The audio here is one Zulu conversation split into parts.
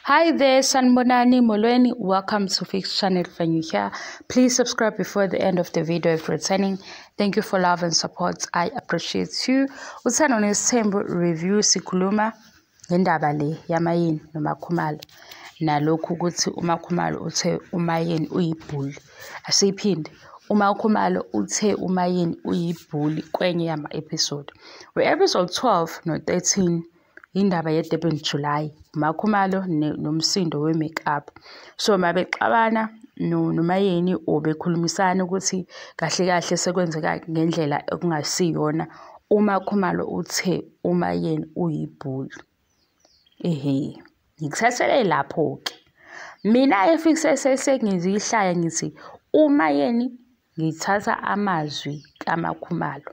Hi there, Sanbonani Molweni. Welcome to Fix Channel. If you're new here, please subscribe before the end of the video if returning. Thank you for love and support. I appreciate you. Uthando Nesithembu review sikhuluma ngendaba le yaMaYeni noMaKhumalo. Nalokhu ukuthi uMaKhumalo uthe uMaYeni uyi-bully. Asiyiphinde. UMaKhumalo uthe uMaYeni uyi-bully kwenye yama-episode. We-episode 12 no-13 indaba ye-Durban July, uMaKhumalo nomsindo we-makeup. So mabexabana noMaYeni or bekhulumisana ukuthi kahle kahle sekwenzeka ngendlela okungasiyona, uMaKhumalo uthe uMaYeni uyi-bully. Ehhe, ngikuthathele lapho-ke. Mina e-Fix SA sengizihlaya ngithi uMaYeni, ngithatha amazwi kaMaKhumalo.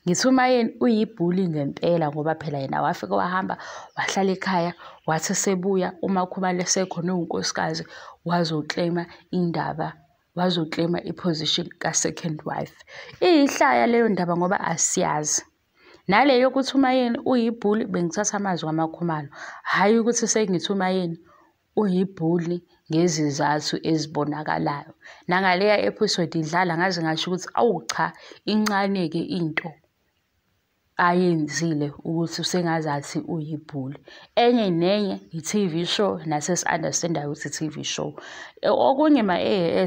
Ngithi uMaYeni uyi-bully ngempela ngoba phela yena wafika wahamba wahlala ekhaya, wathi esebuya uMaKhumalo esekhona ewunkosikazi wazo-claim-a indaba, wazo-claim-a i-position ka-second wife. Iyihlaya leyo ndaba ngoba asiyazi. Nale yokuthi uMaYeni uyi-bully bengithatha amazwi kaMaKhumalo, hhayi ukuthi sengithi uMaYeni uyi-bully ngezizathu ezibonakalayo. Nangaleya episode idlala ngaze ngasho ukuthi awu cha, incane-ke into ayenzile ukuthi usengazathi uyi-bully. Enye nenye i-TV show, nase si-understand-ayo ukuthi i-TV show. Okunye ma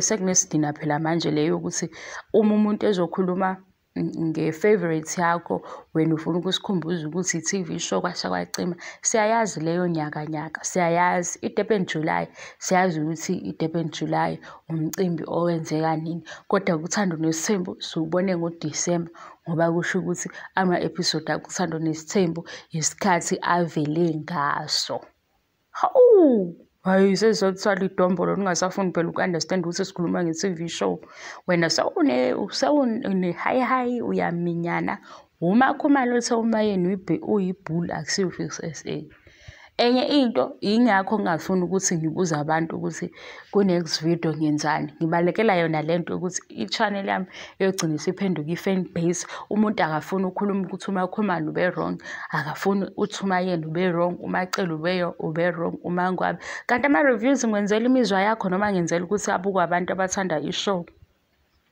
sekunesidina phela manje le yokuthi uma umuntu ezokhuluma nge-favourite yakho, wena ufuna ukusikhumbuza ukuthi i-TV show kwasha kwacima. Siyayazi leyo nyaka nyaka, siyayazi. I-Durban July, siyazi ukuthi i-Durban July umcimbi owenzeka nini. Kodwa Uthando Nesithembu siwubone ngoDisemba ngoba kusho ukuthi ama-episode akuThando Nesithembu isikhathi avele ngaso. Hawu! Hhayi, sezizothwala idombolo ningasafuni phela uku-understand ukuthi sikhuluma nge-TV show. Wena sewune-high high uyaminyana. UMaKhumalo uthe uMaYeni uyi-bully, akusiyo Fix SA. Enye into, yingakho ngingafuni ukuthi ngibuze abantu ukuthi ku-next video ngiyenzani. Ngibalekela yona lento yokuthi i-channel yami iyogcina isiphenduka i-fan base. Umuntu akafuni ukukhuluma ukuthi uMaKhumalo ube-wrong, akafuni uthi uMaYeni ube-wrong, uMaCele ube-wrong, uMaNgwabe. Kanti ama-reviews ngiwenzela imizwa yakho noma ngenzela ukuthi abukwe abantu abathanda i-show.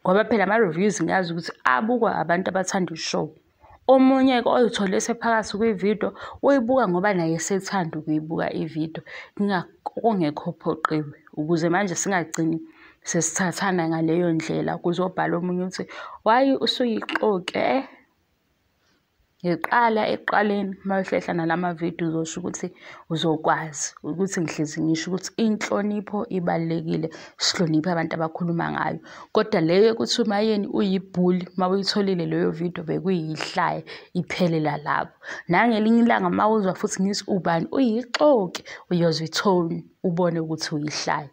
Ngoba phela ama-reviews ngiyazi ukuthi abukwa abantu abathanda i-show. Omunye-ke oyithole esephakathi kwividiyo uyibuka ngoba naye esethanda ukuyibuka ividiyo, kungekho phoqiwe. Ukuze manje singagcini sesithathana ngaleyo ndlela, kuzobhala omunye ukuthi why usuyixoke. Ngiqala ekuqaleni uma uhlehla nalama vidiyo uzosho ukuthi uzokwazi ukuthi ngihlezi ngisho ukuthi inhlonipho ibalulekile, sihloniphe abantu abakhuluma ngayo. Kodwa le yokuthi uMaYeni uyi-bully, uma uyitholile leyo vidiyo bekuyihlaya iphelela lapho. Nangelinye ilanga uma uzwa futhi ngithi ubani uyixoki, uyozwa i-tone ubone ukuthi uyihlaya.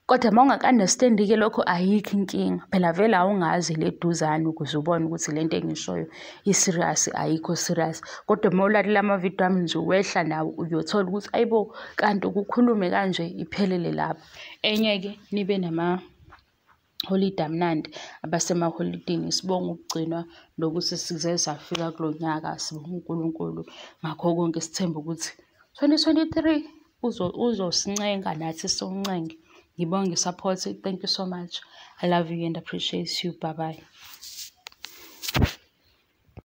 Kodwa uma ungaku-understand-i-ke lokho ayikho inkinga. Phela vele awungazi le eduzane ukuze ubone ukuthi lento engishoyo i-serious ayikho serious. Kodwa uma ulalela amavidiyo ami nje wehla nawo uyothola ukuthi ayibo kanti ukukhulume kanje iphelele lapho. Enye-ke nibe nama-holiday amnandi abasemaholidini, sibonge ukugcinwa nokuthi size safika kulo nyaka, sibonge uNkulunkulu ngakho konke, sithembe ukuthi 2023 uzosincenga nathi siwuncenge. Ngibonge i-support, thank you so much. I love you and appreciate you. Bye bye.